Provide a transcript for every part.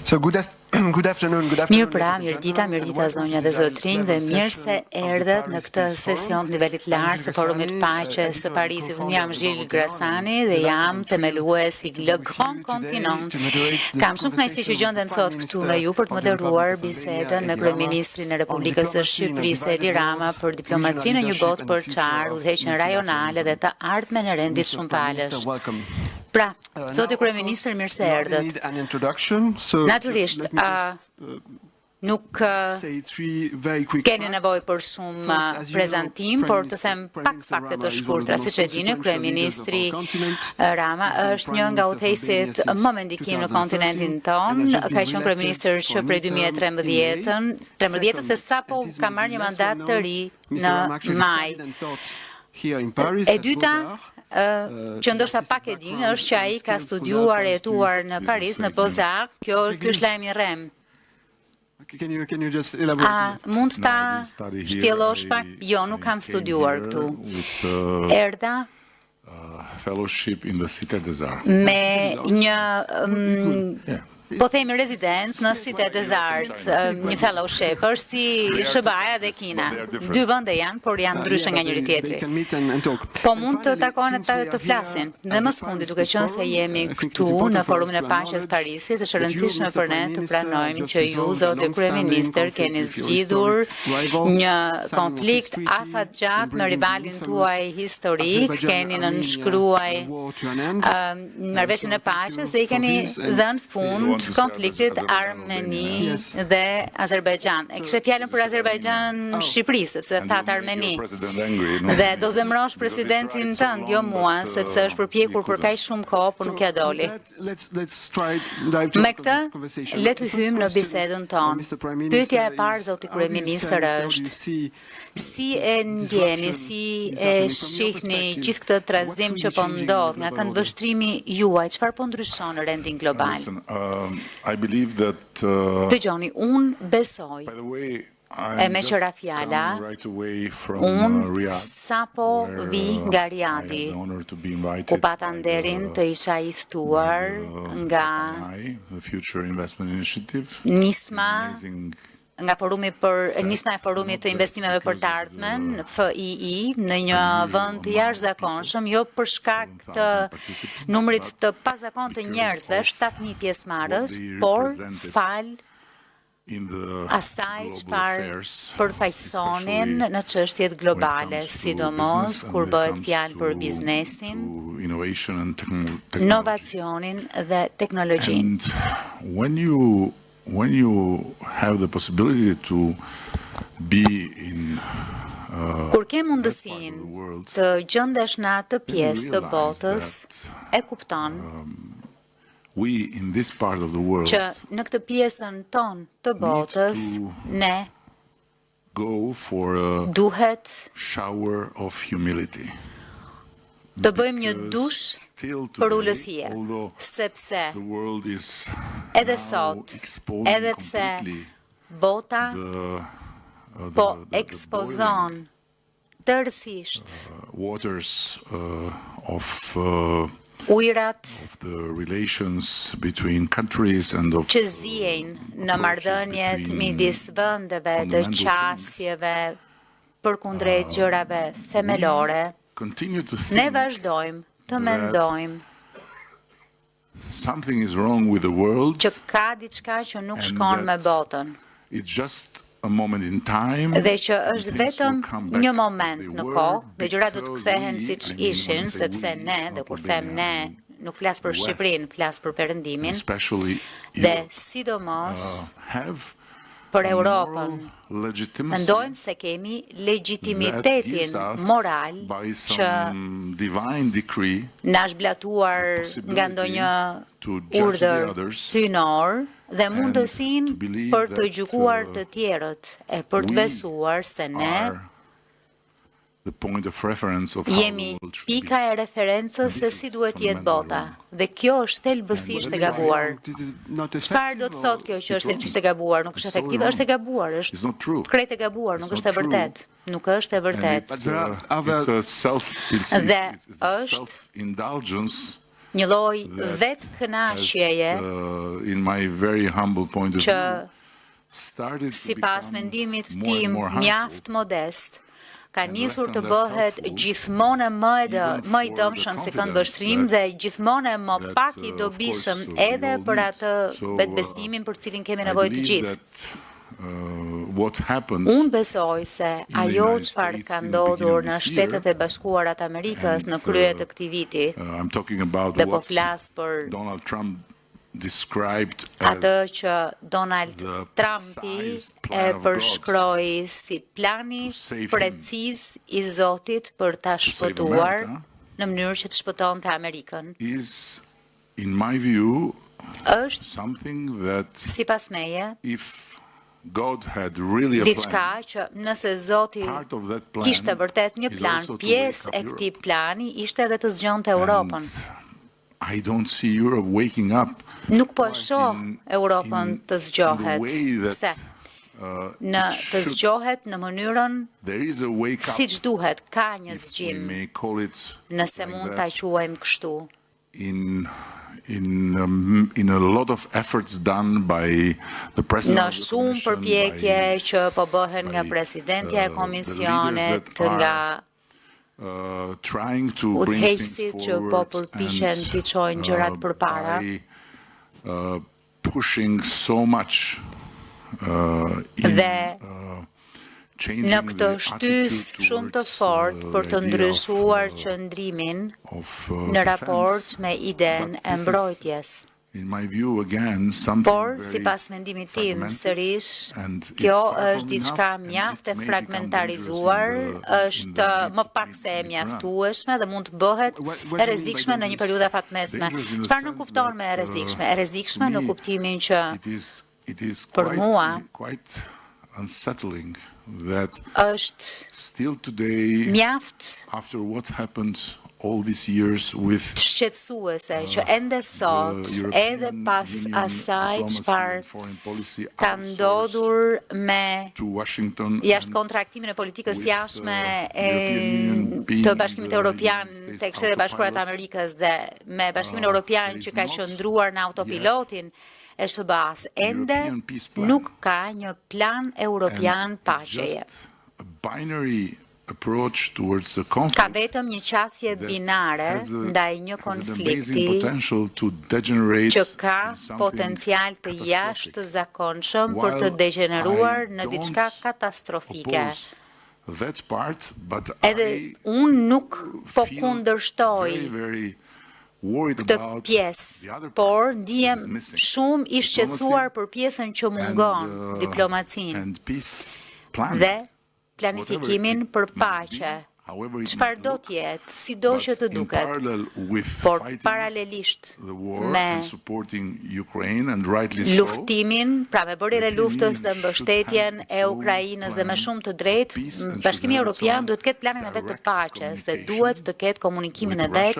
So good, good afternoon, good afternoon. Mirë pra, mirë dita, mirë dita zonja dhe zotrinj dhe mirë se erdhët në këtë sesion të nivelit lartë të Forumit Paqes së Parisit. Unë jam Gilles Grassani dhe jam themelues i Le Grand Continent. Kam shumë kënaqësi që gjendem sot këtu me ju për të moderuar bisedën me kryeministrin e Republikës së Shqipërisë Edi Rama për diplomacinë në një botë përçarë, udhëheqjen rajonale dhe të ardhmen e rendit shumëpalësh. Pra, zoti kryeministër, mirë se erdhët. Natyrisht, nuk keni nevojë për shumë prezantim, por të them pak fakte të shkurtra. Siç e dini, kryeministri Rama është një nga udhëheqësit më me ndikim në kontinentin tonë, ka qenë kryeministër që prej 2013-ën, 13 se sapo ka marrë një mandat të ri në maj. E dyta, që ndoshta pak e dini, është që ai ka studiuar e jetuar në Paris, në Beaux-Arts. Kjo ky është lajm i rrem. Can you can you just elaborate? A mund ta shtjellosh pak? Jo, nuk kam studiuar këtu. Erdha fellowship in the Cité des Arts. Me një po themi rezidencë në Cité des Arts, një fellowship, është si SHBA-ja dhe Kina. Dy vende janë, por janë ndryshe nga njëri tjetri. Po mund të takohen të, të flasin. Dhe më së fundi, duke qenë se jemi këtu në Forumin e Paqes Parisit, është e rëndësishme për ne të pranojmë që ju, zoti kryeministër, keni zgjidhur një konflikt afatgjatë me rivalin tuaj historik, keni nënshkruar marrëveshjen e paqes dhe i keni dhënë fund konfliktit Armeni dhe Azerbajxhan. E kishe fjalën për Azerbajxhan Shqipëri, sepse thatë Armeni. Dhe do zemrosh presidentin tënd, jo mua, sepse është përpjekur për kaq shumë kohë, por nuk ja doli. Me këtë, le të hyjmë në bisedën tonë. Pyetja e parë, zoti kryeministër, është si e ndjeni, si e shihni gjithë këtë trazim që po ndodh nga këndvështrimi juaj, çfarë po ndryshon në rendin global? Listen, I believe that Dëgjoni, unë besoj E me që ra fjala, unë sapo vi nga Riadi, ku pata nderin të isha i ftuar nga nisma nga forumi për nisma e forumit të investimeve për të ardhmen, FII, në një vend të jashtëzakonshëm, jo për shkak të numrit të pazakontë të njerëzve, 7000 pjesëmarrës, por fal asaj çfarë përfaqësonin në çështjet globale, sidomos kur bëhet fjalë për biznesin, inovacionin dhe teknologjinë. When you when you have the possibility to be in Kur ke mundësinë të gjendesh në atë pjesë të botës, e kupton we in this part of the world që në këtë pjesën tonë të botës ne go for a duhet shower of humility. të bëjmë një dush përulësie, sepse edhe sot, edhe pse bota po ekspozon tërësisht waters of ujrat the relations between countries and of që ziejnë në marrëdhëniet midis vendeve të qasjeve përkundrejt gjërave themelore, ne vazhdojmë të mendojmë something is wrong with the world që ka diçka që nuk shkon me botën. It's just a moment in time dhe që është vetëm një moment në kohë dhe gjërat do të kthehen siç ishin, sepse ne, dhe kur them ne, nuk flas për Shqipërinë, flas për Perëndimin, dhe sidomos për Europën. Mendojmë se kemi legitimitetin moral që na është blatuar nga ndonjë urdhër hyjnor dhe mundësinë për të gjykuar të tjerët e për të besuar se ne jemi pika e referencës se si duhet jetë bota dhe kjo është thelbësisht e gabuar. Çfarë do të thotë kjo që është thelbësisht e gabuar? Nuk është efektive, është e gabuar, është krejt e gabuar, nuk është e vërtetë. Nuk është e vërtetë. Dhe është. Një lloj vetëkënaqjeje që sipas mendimit tim mjaft modest, ka nisur të bëhet gjithmonë më e më i dëmshëm si këndvështrim dhe gjithmonë më pak i dobishëm edhe për atë vetbesimin për cilin kemi nevojë të gjithë. Unë besoj se ajo çfarë ka ndodhur në Shtetet e Bashkuara të Amerikës në krye të këtij viti, dhe po flas për atë që Donald Trumpi e përshkroi si plani preciz i Zotit për ta shpëtuar në mënyrë që të shpëtonte Amerikën. Është sipas meje diçka që nëse Zoti kishte vërtet një plan, pjesë e këtij plani ishte edhe të zgjonte Europën. I don't see Europe waking up. Nuk po e shoh Europën të zgjohet. Pse? Në të zgjohet në mënyrën siç duhet, ka një zgjim, nëse mund ta quajmë kështu. In a lot of efforts done by the president Në shumë përpjekje që po bëhen nga presidentja e komisionit, nga trying to bring things udhëheqësit që po përpiqen t'i çojnë gjërat përpara. Pushing so much in Dhe në këtë shtys shumë të fort për të ndryshuar qëndrimin në raport me idenë e mbrojtjes. Por, sipas mendimit tim, sërish, kjo është diçka mjaft e fragmentarizuar, është më pak se e mjaftueshme dhe mund të bëhet e rrezikshme në një periudhë afatmesme. Çfarë nuk kupton me e rrezikshme? E rrezikshme në kuptimin që për mua është mjaft after what happened all these years with shqetësuese që ende sot, edhe pas asaj çfarë ka ndodhur me jashtë kontraktimin e politikës jashtme e të Bashkimit Evropian tek Shtetet e Bashkuara të Amerikës dhe me Bashkimin Evropian që ka qëndruar në autopilotin e SHBA-s, ende nuk ka një plan europian paqeje. Ka vetëm një qasje binare ndaj një konflikti që ka potencial të jashtëzakonshëm për të degeneruar në diçka katastrofike. Edhe unë nuk po kundërshtoj këtë pjesë, por ndihem shumë i shqetësuar për pjesën që mungon, diplomacinë dhe planifikimin për paqe. Çfarë do të jetë, si do që të duket, por paralelisht me luftimin, pra me bërjen e luftës dhe mbështetjen e Ukrajinës dhe me shumë të drejtë, Bashkimi Evropian duhet të ketë planin e vet të paqes dhe duhet të ketë komunikimin e vet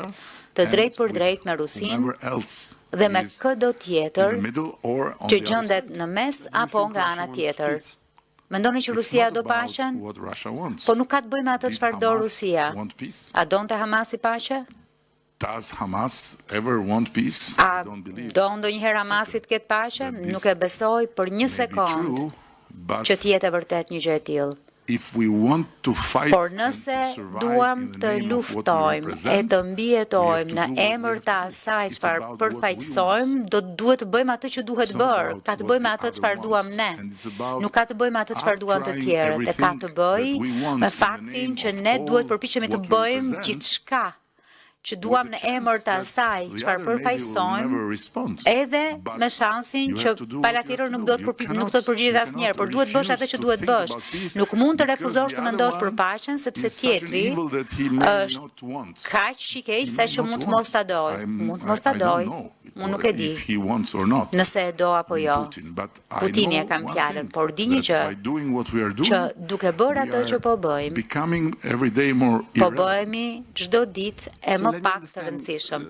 të drejt për drejt me Rusinë dhe me këdo tjetër që gjendet në mes apo nga ana tjetër. Mendoni që Rusia do paqen? Po nuk ka të bëjë me atë çfarë do Rusia. A donte Hamasi paqe? Does Hamas ever want peace? A do ndonjëherë Hamasi të ketë paqe? Nuk e besoj për një sekond që të jetë e vërtet një gjë e tillë. If we want to fight Por nëse duam të luftojmë e të mbijetojmë në emër të asaj çfarë përfaqësojmë, do të duhet të bëjmë atë që duhet bërë. Ka të bëjmë atë çfarë duam ne. Nuk ka të bëjmë atë çfarë duan të tjerët. E ka të bëjë me faktin që ne duhet përpiqemi të bëjmë gjithçka që duam në emër të asaj çfarë përfaqësojmë, edhe me shansin që pala tjetër nuk do të nuk do të përgjigjet asnjëherë, por duhet bësh atë që duhet bësh. Nuk mund të refuzosh të mendosh për paqen sepse tjetri është kaq i keq sa që mund të mos ta dojë, mund të mos ta dojë. Unë nuk e di nëse e do apo jo. Putini e kam fjalën, por di një gjë, që duke bërë atë që po bëjmë, po bëhemi çdo ditë e më pak të rëndësishëm.